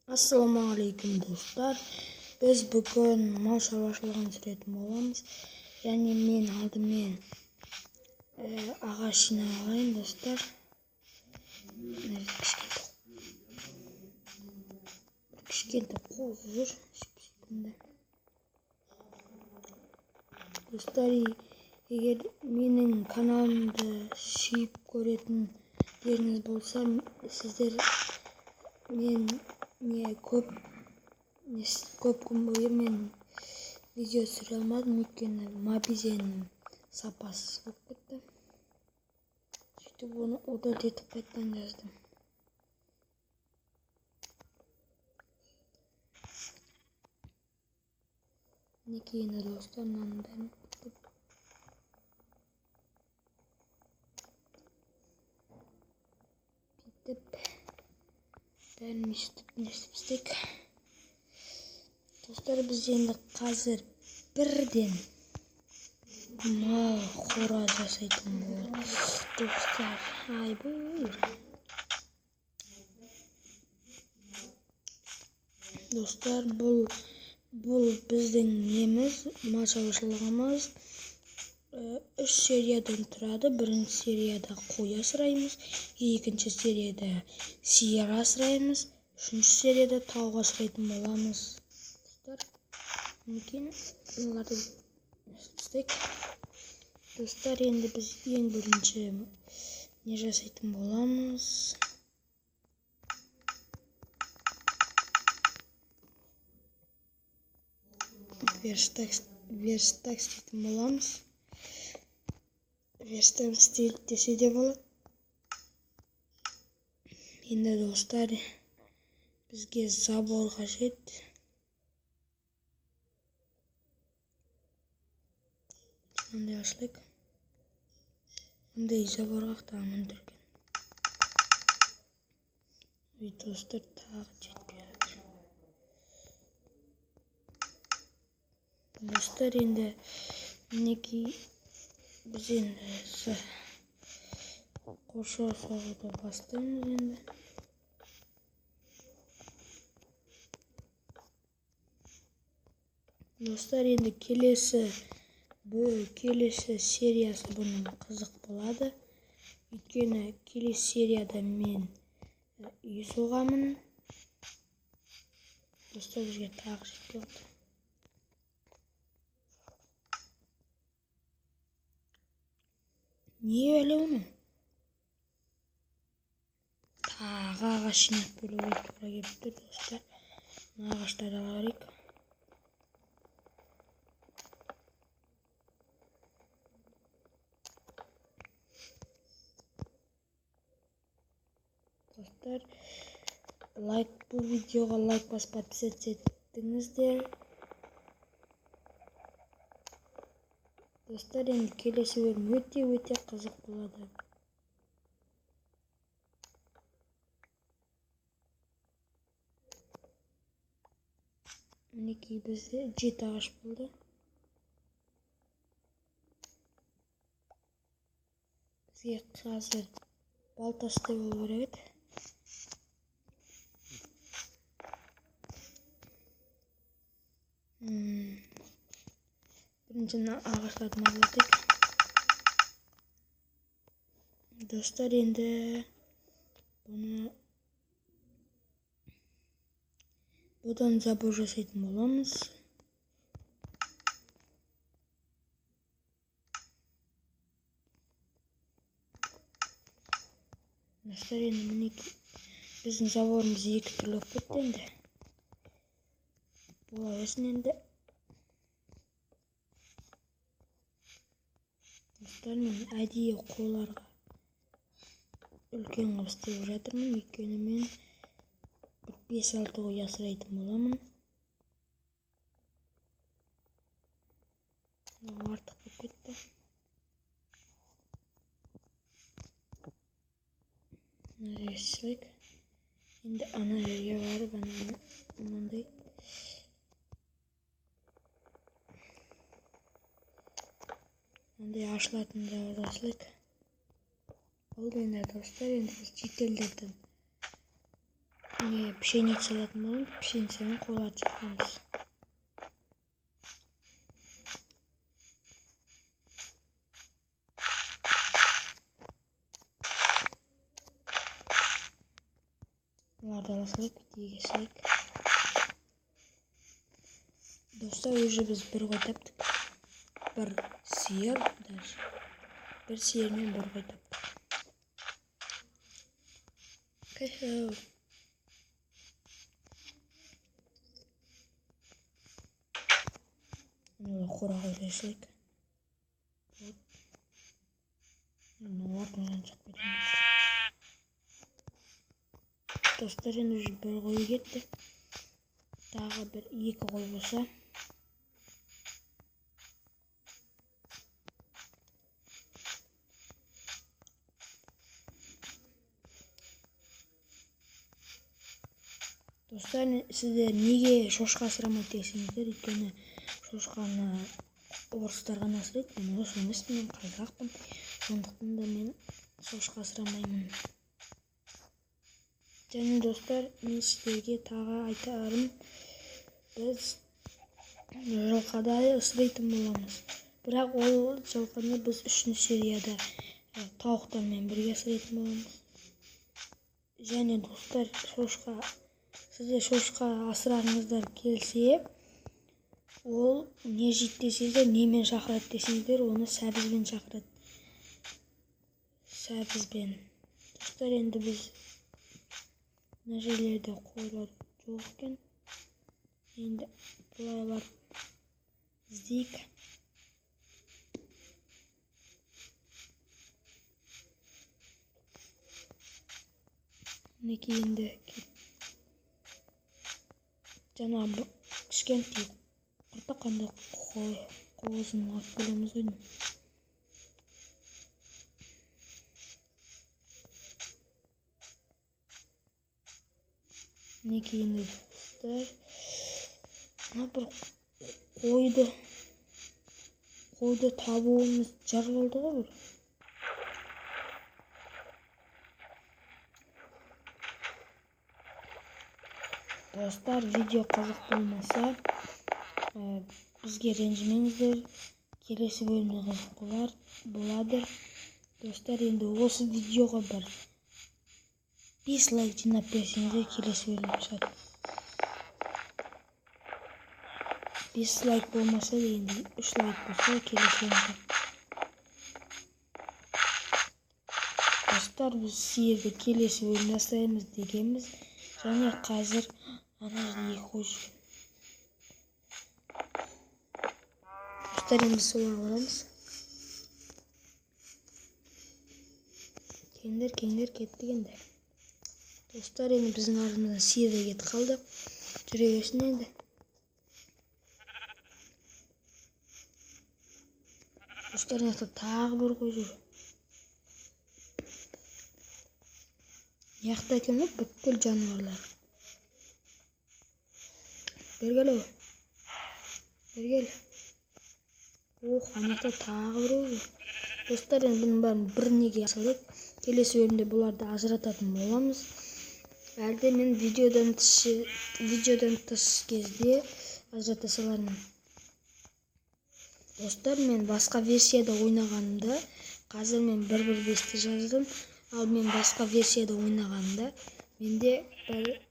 Ассалаумағалейкум, достар! Біз бүгін мал шаруашылығын түсіретін боламыз. Және мен алдымен ағаш жинап алайын, достар. Кішкентай қозы жүр. Достар, егер менің каналымды сүйіп көретіндеріңіз болса, сіздер мен не көп күн бойы мен видео түсіре алмадым, өйткені мобизенім сапасыз болып кетті. Сөйтіп оны удалить етіп қайтадан жаздым. Мінекей енді, достар, мынаның бәрін бүйтіп бәрін өйстіп нестіп істейік. Достар, біз енді қазір бірден мал қора жасайтын боламыз. Достар, айбей. Достар, бұл біздің неміз, мал шаруашылығымыз 3 сериядан тұрады. Бірінші серияда қой асыраймыз, екінші серияда сиыр асыраймыз, үшінші серияда тауық асырайтын боламыз. Достар, мінекей мыналарды істейік. Достар, енді біз ең бірінші не жасайтын боламыз? Верстак істейтін боламыз. Верстак істейік десе де болады. Енді, достар, бізге забор қажет. Мындай ашылайық. Мындай заборға тағы екен. Ой, достар, тағы жетпей жатыр. Достар, енді мінекей біз енді қоршау соғуды бастаймыз енді. Достар, енді келесі сериясы бұның қызық болады. Өйткені келесі серияда мен үй соғамын. Достар, бізге тағы жетпей отыр. Не әлі оны? Тағы ағаш жинап келуге тура келіп тұр, достар. Мына ағаштарды ала берейік. Достар, лайк, бұл видеоға лайк басып подписаться еттіңіздер. Достар, енді келесі бөлім өте-өте қызық болады. Мінекей бізде 7 ағаш болды. Бізге қазір балта істеп алу керек еді. Бірінші мына ағаштарды мазалатайық. Достар, енді бұны бұдан забор жасайтын боламыз. Достар, енді мінекей біздің заборымыз 2 түрлі болып кетті енді. Бола берсін енді. Достар, мен әдейі қойларға үлкен қылып істеп жатырмын, өйткені мен бір 5-6 қой асырайтын боламын. Мынау артық болып кетті. Мына жерге салайық. Енді ана жерге барып, ана мынандай ашылатын заборды ашылайық. Болды енді, достар, енді біз шетелдерден Не, пшеница алатын боламыз. Пшеницамен қойларды шақырамыз. Оларды ала салайық, еге салайық. Достар, уже біз бір қой таптық. Бір сиыр даже. Бір сиыр мен бір қой таптық. Кайф. Мына қораға қоя салайық. Мына артынан шығып кетеміз. Достар, енді уже бір қой кетті. Тағы бір екі қой болса. Достар, сіздер неге шошқа асырамайды десеңіздер, өйткені шошқаны орыстар ғана асырайды. Мен орыс емеспін, мен қазақпын. Сондықтан да мен шошқа асырамаймын. Және достар, мен сіздерге тағы айтарым, біз жылқыда асырайтын боламыз. Бірақ ол жылқыны біз 3-ші серияда тауықтармен бірге асырайтын боламыз. Және достар, сіздер шошқа асырағыңыздар келсе, ол не жейді десеңіздер, немен шақырады десеңіздер, оны сәбізбен шақырады. Сәбізбен. Достар, енді біз мына жерлерде қойлар жоқ екен. Енді былай барып іздейік. Мінекей енді жаңа кішкентай құртақандай қозыны алып келеміз ғой деймін. Мінекей енді достар, мына бір қойды табуымыз жар болды ғой бір. Достар, видео қызық болмаса, бізге ренжімеңіздер. Келесі бөлімде қызық болады. Достар, енді осы видеоға бір 5 лайк жинап берсеңіздер, келесі бөлім шығады. 5 лайк болмаса, енді 3 лайк болса, келесі бөлім шығады. Достар, біз сиырды келесі бөлімде асыраймыз дегенбіз. Және қазір ана жерде екі қой жүр. Достар, енді соларға барамыз. Кеңдер, кеңдер, кеттік енді. Достар, енді біздің артымыздан сиыр да кетіп қалды. Жүре берсін енді. Достар, мына жақта тағы бір қой жүр. Мына жақта екен ғой бүткіл жануарлар. Бері кел ау. Бері кел. Ох, ана жақта тағы біреу жүр. Достар, енді бұның бәрін бір неге салайық. Келесі бөлімде бұларды ажырататын боламыз. Әлде мен видеодан тыс кезде ажырата салармын. Достар, мен басқа версияда ойнағанымда, қазір мен 1.1.5-ті жаздым. Ал мен басқа версияда ойнағанымда менде бір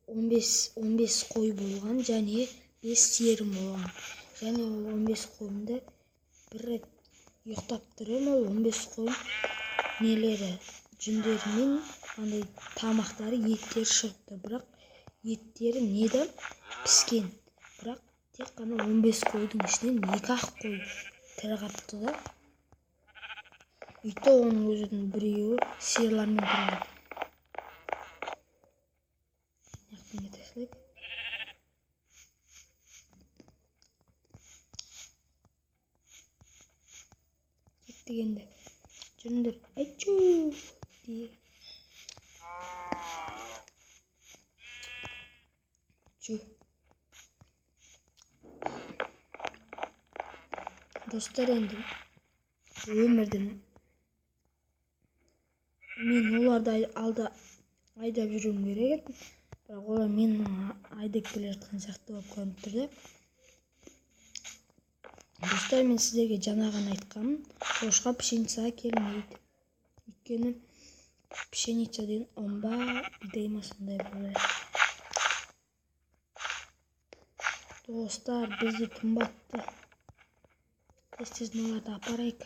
15 қой болған және 5 сиырым болған. Және ол 15 қойымды бір рет ұйықтап тұрып, ол 15 қойым нелері, жүндерімен андай тамақтары, еттері шығып тұр. Бірақ еттері неде піскен. Бірақ тек қана 15 қойдың ішінен 2-ақ қой тірі қапты да. Үйті оның өзінің біреуі сиырлармен тұрады. Кеттік енді. Жүріңдер. Айчу! Чу. Достар, енді өмірдің мен оларды алда Айдап жүруім керек еді. Бірақ олар мені айдап келе жатқан сияқты болып көрініп тұр да. Достар, мен сіздерге жаңа ғана айтқанмын, шошқа пшеницаға келмейді. Өйткені пшеница деген ұн ба, бидай ма сондай болады. Достар, бізді түн батты. Тез-тез мыналарды апарайық.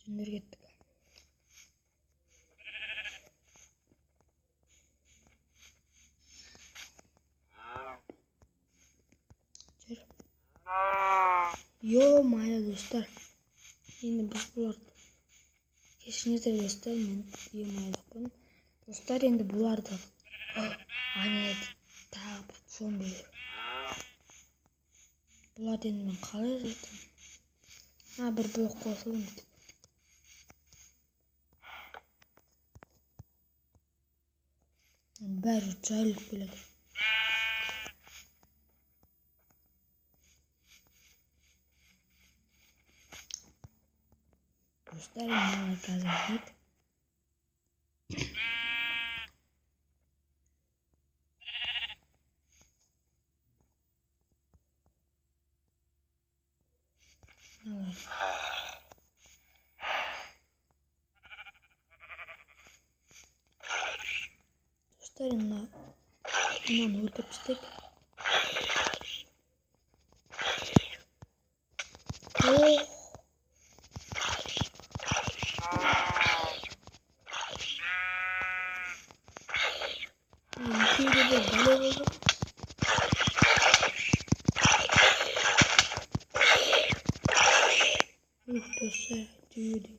Жүндер кеттік. Жүр. Ё-моё, достар. Енді біз бұларды кешіріңіздер, достар, мен ё-моё деп қойдым. Достар, енді бұларды ане тағы бір зомбилер. Бұларды енді мен қалай жыртамын? Бір блок қосылды. Бәрі жайылып келеді. Достар, мына қазір нет. Достар, мынаны өлтіріп тастайық. Ох! Екеуі де бір бәле болды. Ух, достар, түйедей.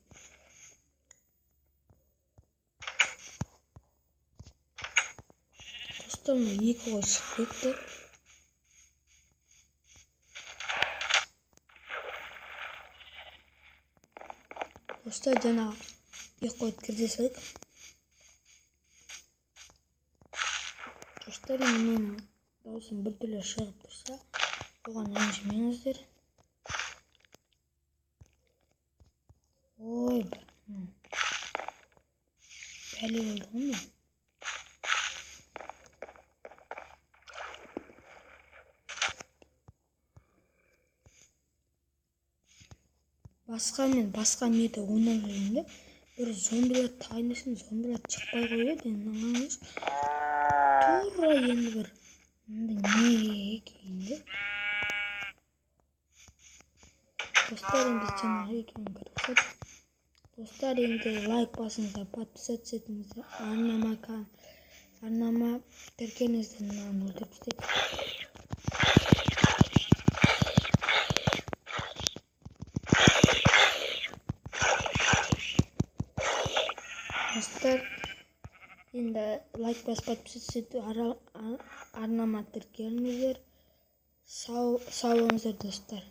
Достар, мына екі қой шығып кетті. Достар, жаңағы екі қойды кіргізе салайық. Достар, енді менің дауысым біртүрлі шығып тұрса, оған ренжімеңіздер. Ой, бәле болды ғой мынау. Мен басқа мирде ойнап жүргенде бір зомбилар тайнысын, зомбилар шықпай қояды. Енді мынаны тура енді бір мындай не екенін де. Достар, енді жаңағы екеуін кіргізіп. Достар, енді лайк басыңыздар, подписаться етіңіздер, арнама тіркеліңіздер. Мынаны өлтіріп тастайық. Достар, енді лайк басып, подписаться етіп, арнама тіркеліңіздер. Сау болыңыздар, достар.